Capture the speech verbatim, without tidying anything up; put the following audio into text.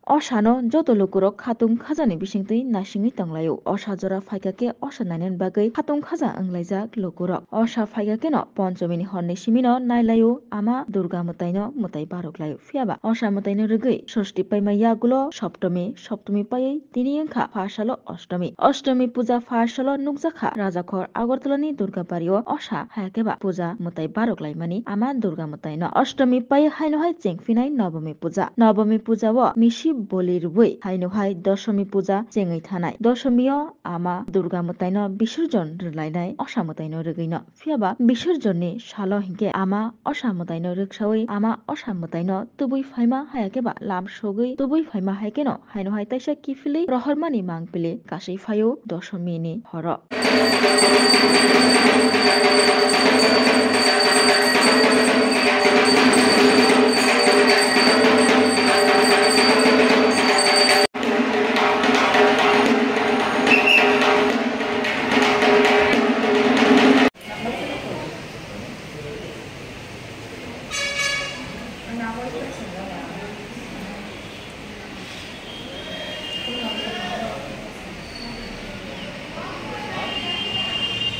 Osano joto lukurok khatung khajani bisingtwi naisingwi tonglaio. Osa jora phaikha khe osa nainani bagwi khatung khaja wnglaijak lukurok. Osa phaikha kheno ponchomini horni simino nailaio ama Durga mwtaino mwtai baroklaio. Phiyaba osa mwtaino rwgwi sosti paima yagulo soptomi, soptomi paiwi tini wngkha pha salo ostomi. Ostomi puja pha salo nukjakha Rajakhor Agartalani Durga bario osa hayakhe ba puja mwtai baroklaimani ama Durga mwtaino. Ostomi pai haino hai chengphinai Nobomi puja. Nobomi puja o misi boli rwui haino hai Dosomi puja chengwi thanai. Dosomi o ama Durga mwtaino bisurjon rwlainai osa mwtaino rwgwino. Phiyaba bisurjonni salo hinkhe ama osa mwtaino rwksaui ama osa mwtaino tubui phaima hayakhe ba lam sogwi tubui phaima haikhe no haino hai taisa kiphilwi rohormani mangpili kasui phaio Dosomini horo.